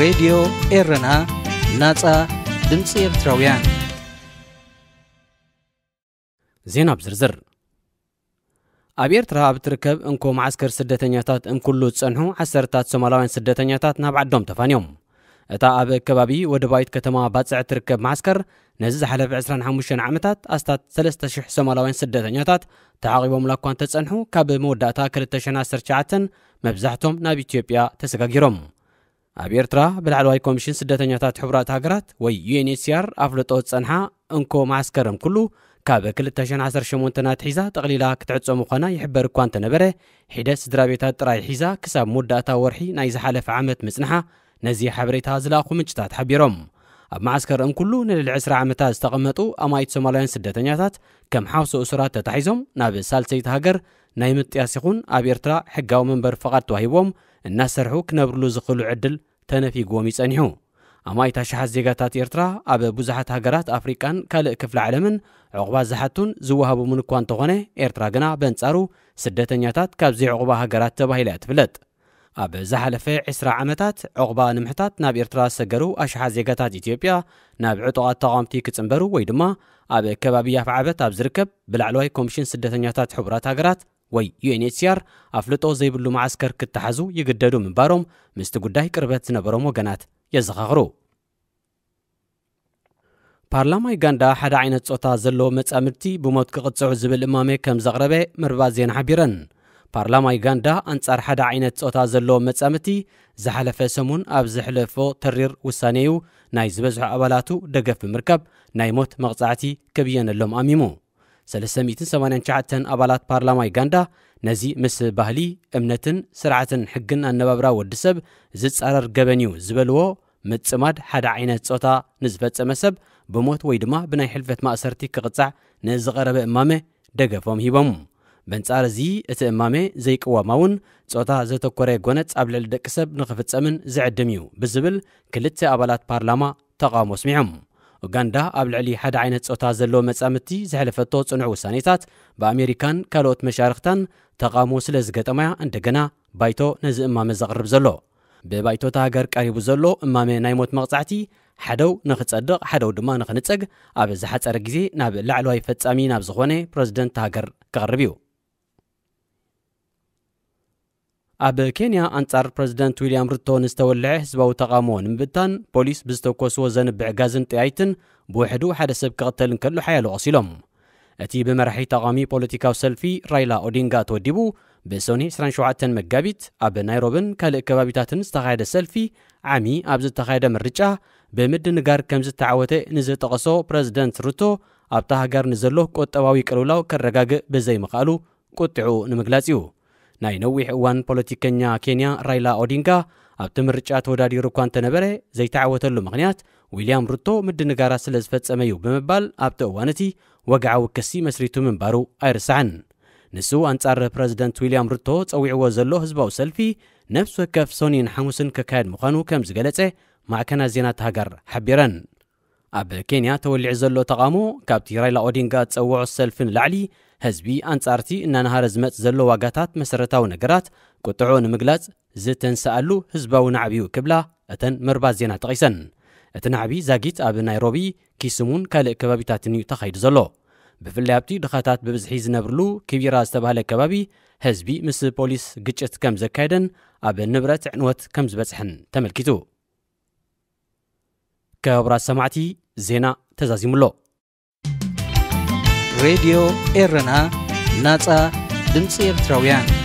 ሬድዮ ኤረና፣ ናጻ ድምጺ ኤርትራውያን። ዜና ብዝርዝር። ኣብ ኤርትራ ኣብ እትርከብ እንኮ መዓስከር ስደተኛታት እንኩሉ ዝጸንሑ ዓሰርታት ሶማላውያን ስደተኛታት ናብ ዓዶም ተፋንዮም። እታ ኣብ ከባቢ ወደባዊት ከተማ ባጽዕ እትርከብ መዓስከር ነዚ ዝሓለፈ ዕስራን ሓሙሽተን ዓመታት ኣስታት ሰለስተ ሽሕ ሶማላውያን ስደተኛታት ተዓቒቦምላ እኳ እንተጸንሑ፣ ካብ መወዳእታ ክልተ ሽሕን ዓሰርተ ትሽዓተን መብዛሕቶም ናብ ኢትዮጵያ ተሰጋጊሮም። ኣብ ኤርትራ ብላዕለዋይ ኮሚሽን ስደተኛታት ሕቡራት ሃገራት ወይ ዩ ኤን ኤች ሲ ኣር ኣፍልጦ ዝጸንሓ እንኮ መዓስከር እንኩሉ ካብ ክልተ ሽሕን ዓሰርተ ሸሞንተን ኣትሒዛ ጠቕሊላ ክትዕጾ ምዃና ይሕበር እኳ እንተነበረ፣ ሒደት ስድራ ቤታት ጥራይ ሒዛ ክሳብ መወዳእታ ወርሒ ናይ ዝሓለፈ ዓመት ምጽንሓ ነዚ ሓበሬታ ዝለኣኹ ምንጭታት ሓቢሮም። ኣብ መዓስከር እንኩሉ ንልዕሊ ዕስራ ዓመታት ዝተቐመጡ ኣማኢት ሶማላውያን ስደተኛታት ከም ሓውሲ እሱራት ተታሒዞም ናብ ሳልሰይቲ ሃገር ናይ ምጥያስ ይኹን ኣብ ኤርትራ ሕጋዊ መንበር ፍቓድ ተዋሂቦም እናሰርሑ ክነብርሉ ዝኽእሉ ዕድል ተነፊግዎም እዩ ጸኒሑ። ኣማኢት ኣሽሓት ዜጋታት ኤርትራ ኣብ ብዙሓት ሃገራት ኣፍሪቃን ካልእ ክፍለ ዓለምን ዕቑባ ዝሓቱን ዝወሃቦምን እኳ እንተኾነ፣ ኤርትራ ግና በንጻሩ ስደተኛታት ካብ ዘይዕቑባ ሃገራት ተባሂላ እያ ትፍለጥ። ኣብ ዝሓለፈ ዕስራ ዓመታት ዕቑባ ንምሕታት ናብ ኤርትራ ዝሰገሩ ኣሽሓት ዜጋታት ኢትዮጵያ ናብ ዕጡቓት ተቓወምቲ ክጽንበሩ ወይ ድማ ኣብ ከባቢ ኣፍዓበት ኣብ ዝርከብ ብላዕለዋይ ኮሚሽን ስደተኛታት ሕቡራት ሃገራት ወይ ዩ ኤን ኤች ሲ ኣር ኣፍልጦ ዘይብሉ መዓስከር ክተሓዙ ይግደዱ ምንባሮም ምስቲ ጉዳይ ቅርበት ዝነበሮም ወገናት የዘኻኽሩ። ፓርላማ ዩጋንዳ ሓደ ዓይነት ጾታ ዘለዎ መጻምድቲ ብሞት ክቕጽዑ ዝብል እማመ ከም ዘቕረበ መርባት ዜና ሓቢረን። ፓርላማ ዩጋንዳ ኣንጻር ሓደ ዓይነት ጾታ ዘለዎ መጻምድቲ ዝሓለፈ ሰሙን ኣብ ዘሕለፎ ተሪር ውሳኔ እዩ ናይ ዝበዝሑ ኣባላቱ ደገፍ ብምርካብ ናይ ሞት መቕጻዕቲ ክብየነሎም ኣሚሙ። ሰለስተ ሚእትን ሰማንያን ትሽዓተን ኣባላት ፓርላማ ዩጋንዳ ነዚ ምስ ባህሊ፣ እምነትን ስርዓትን ሕግን ኣነባብራ ወዲ ሰብ ዝጻረር ገበን እዩ ዝበልዎ ምጽማድ ሓደ ዓይነት ጾታ ንዝፈጸመ ሰብ ብሞት ወይ ድማ ብናይ ሕልፈት ማእሰርቲ ክቕጻዕ ንዝቐረበ እማመ ደገፎም ሂቦም። በንጻር እዚ እቲ እማመ ዘይቅዋማውን ጾታ ዘተኮረ ጎነጽ ኣብ ልዕሊ ደቂ ሰብ ንኽፍጸምን ዝዕድም እዩ ብዝብል ክልተ ኣባላት ፓርላማ ተቓውሞ ኣስሚዖም። ኡጋንዳ ኣብ ልዕሊ ሓደ ዓይነት ጾታ ዘለዎ መጻምድቲ ዘሕለፈቶ ጽኑዕ ውሳኔታት ብኣሜሪካን ካልኦት መሻርኽታን ተቓውሞ ስለ ዝገጠማያ እንደገና ባይቶ ነዚ እማመ ዘቕርብ ዘሎ። ብባይቶ እታ ሃገር ቀሪቡ ዘሎ እማመ ናይ ሞት መቕጻዕቲ ሓደው ንኽጸድቕ ሓደው ድማ ንኽንጸግ ኣብ ዝሓጸረ ግዜ ናብ ላዕለዋይ ፈጻሚ ናብ ዝኾነ ፕረዚደንት እታ ሃገር ክቐርብ እዩ። ኣብ ኬንያ ኣንጻር ፕረዚደንት ዊልያም ሩቶ ንዝተወልዐ ህዝባዊ ተቓውሞ ንምብታን ፖሊስ ብዝተኮስዎ ዘንብዕ ጋዝን ጠያይትን ብውሕዱ ሓደ ሰብ ክቕተል እንከሎ ሓያሎ ቆሲሎም። እቲ ብመራሒ ተቓዋሚ ፖለቲካዊ ሰልፊ ራይላ ኦዲንጋ ተወዲቡ ብሶኒ ዕስራን ሸውዓተን መጋቢት ኣብ ናይሮብን ካልእ ከባቢታትን ዝተኻየደ ሰልፊ ዓሚ ኣብ ዝተኻየደ ምርጫ ብምድንጋር ከም ዝተዓወተ ንዝጠቐሶ ፕረዚደንት ሩቶ ኣብታ ሃገር ንዘሎ ቁጠባዊ ቅልውላው ከረጋግእ ብዘይምኽኣሉ ቁጥዕኡ ንምግላጽ እዩ። ናይ ነዊሕ እዋን ፖለቲከኛ ኬንያ ራይላ ኦዲንጋ ኣብቲ ምርጫ ተወዳዲሩ እኳ እንተነበረ ዘይተዓወተሉ ምኽንያት ዊልያም ሩቶ ምድንጋራት ስለ ዝፈጸመ እዩ ብምባል ኣብቲ እዋን እቲ ወግዓዊ ክሲ መስሪቱ ምንባሩ ኣይርሳዕን። ንሱ ኣንጻር ፕረዚደንት ዊልያም ሩቶ ጸዊዕዎ ዘሎ ህዝባዊ ሰልፊ ነፍሲ ወከፍ ሶኒን ሓሙስን ክካየድ ምዃኑ ከም ዝገለጸ ማዕከናት ዜና እታ ሃገር ሓቢረን። ኣብ ኬንያ ተወሊዑ ዘሎ ተቓውሞ ካብቲ ራይላ ኦዲንጋ ዝጸውዖ ሰልፊ ንላዕሊ ህዝቢ ኣንጻርቲ እናነሃረ ዝመጽእ ዘሎ ዋጋታት መሰረታዊ ነገራት ቁጥዑ ንምግላጽ ዝተንሰኣሉ ህዝባዊ ናዕቢ እዩ ክብላ እተን መርባት ዜና ጠቒሰን። እቲ ናዕቢ ዛጊት ኣብ ናይሮቢ፣ ኪስሙን ካልእ ከባቢታትን እዩ ተኻይዱ ዘሎ። ብፍላይ ኣብቲ ድኻታት ብብዝሒ ዝነብርሉ ኪቢራ ዝተባህለ ከባቢ ህዝቢ ምስ ፖሊስ ግጭት ከም ዘካየደን ኣብ ንብረት ዕንወት ከም ዝበጽሐን ተመልኪቱ። ክቡራት ሰማዕቲ፣ ዜና ተዛዚሙ ኣሎ። ሬድዮ ኤረና፣ ናጻ ድምጺ ኤርትራውያን።